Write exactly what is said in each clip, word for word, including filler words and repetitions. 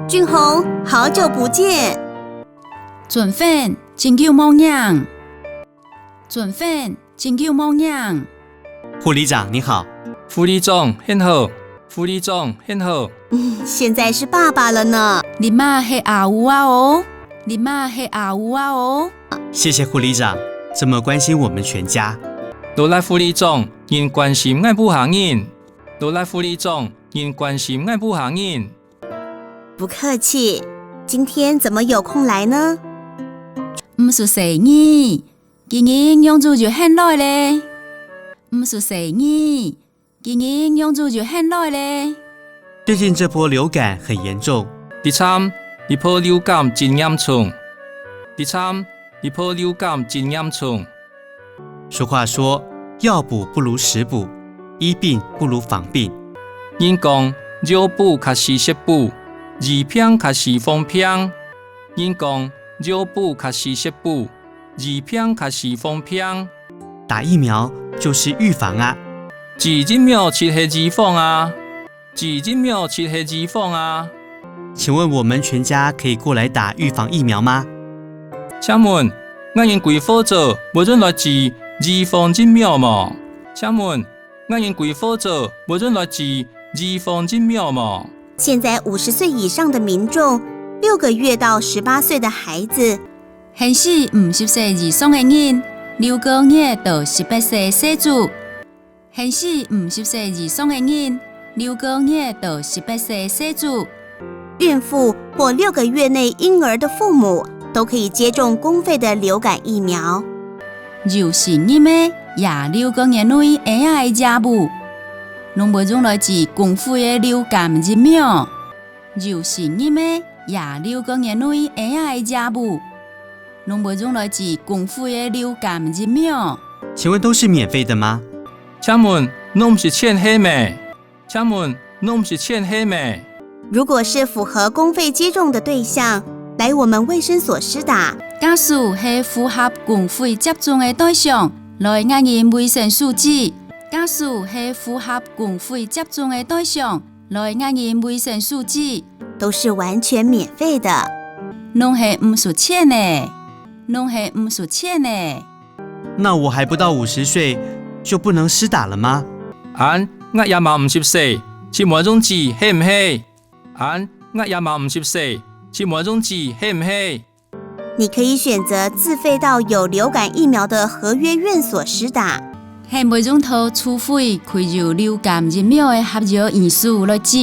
俊宏，好久不見。俊宏，真久無䀴。俊宏，真久無䀴。護理長，你好。護理長，你好。護理長，你好。嗯，現在是爸爸了呢。這馬係阿母啊哦。這馬係阿母啊哦。謝謝護理長，這麼關心我們全家。勞力護理長， 人關心𠊎屋下人。勞力護理長，人關心𠊎屋下人。不客氣，今天怎麼有空來呢？毋使細義，今日仰子有閒來咧？毋使細義，今日仰子有閒來咧？最近這波流感很嚴重。這站，這波流感真嚴重。這站，這波流感真嚴重。 俗話說，藥補不如食補，醫病不如防病。人講，藥補較輸食補，醫病較輸防病。人講，藥補較輸食補，醫病較輸防病。打疫苗就是預防啊。注疫苗就係預防啊。 注疫苗就係預防啊。請問我們全家可以過來打預防疫苗嗎？請問，𠊎人歸家族會轉來注預防疫苗無？請問，𠊎人歸家族會轉來注預防疫苗無？現在五十歲以上的民眾，六個月到十八歲的孩子，現時五十歲以上个人，六個月到十八歲細子， 現時五十歲以上个人，六個月到十八歲細子，孕婦或六個月內嬰兒的父母都可以接種公費的流感疫苗。有身孕个也六個月內嬰仔个爺母，攏會用來注公費个流感疫苗。 有身孕个也六個月內嬰仔个爺母，攏會用來注公費个流感疫苗。請問都是免費的嗎？請問，攏毋使錢係無？請問，攏毋使錢係無？如果是符合公費接種的對象，來我們衛生所施打。假使係符合公費接種个對象，來𠊎人衛生所注。假使係符合公費接種个對象， 來𠊎人衛生所注，都是完全免費的。攏係毋使錢个，攏係毋使錢个。那我還不到五十歲，就不能施打了嗎？恁，𠊎也吂五十歲，就無法用注係毋係？恁，𠊎也吂五十歲，就無法用注係毋係？ 你可以選擇自費到有流感疫苗的合約院所施打。你會用到自費開有流感疫苗个合約院所來注。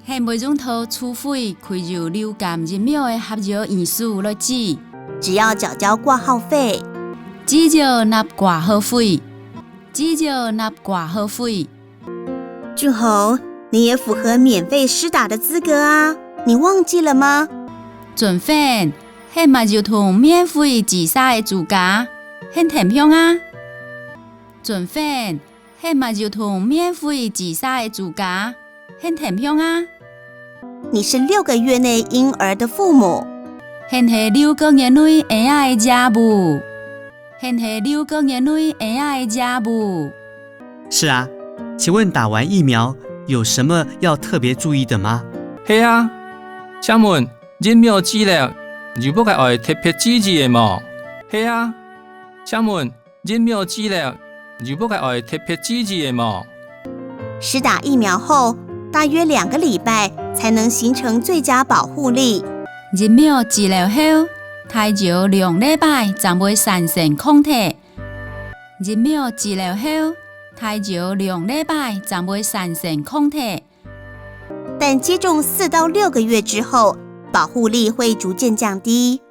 你會用到自費開有流感疫苗个合約院所來注。只要繳交掛號費。只要納掛號費。只要納掛號費。 俊宏，你也符合免費施打的資格啊，你忘記了嗎？俊宏，你嘛有同免費注射个資格，你添毋上啊？俊宏，你嘛有同免費注射个資格，你添毋上啊？你是六個月內嬰兒的父母。你係六個月內嬰仔个爺母。 你係六個月內嬰仔个爺母。是啊，請問打完疫苗有什麼要特別注意的嗎？係啊，請問疫苗注了，有麼个愛特別注意个無？係啊，請問疫苗注了，有麼个愛特別注意个無？ 施打疫苗後，大約兩個禮拜才能形成最佳保護力。疫苗注了後，大約兩禮拜正會產生抗體。疫苗注了後，大約兩禮拜正會產生抗體。但接種四到六個月之後，保護力會逐漸降低。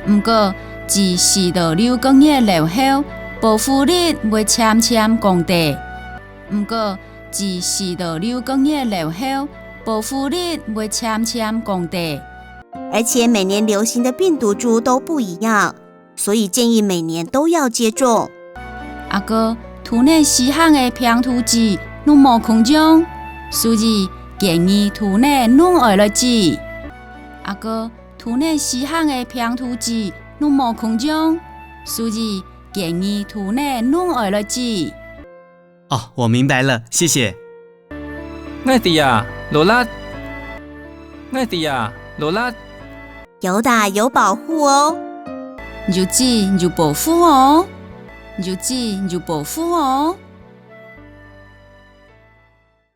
毋過，注四到六個月了後，保護力會漸漸降低。毋過，注四到六個月了後，保護力會漸漸降低。而且每年流行的病毒株都不一樣，所以建議每年都要接種。啊過，逐年施行个病毒株攏無共樣，所以建議逐年攏愛來注。啊過， 逐年施行个病毒株攏無共樣，所以建議逐年攏愛來注。哦，我明白了，谢谢。 𠊎知啊，勞力。𠊎知啊，勞力。有打有保護哦。有指有保護哦。有指有保護哦。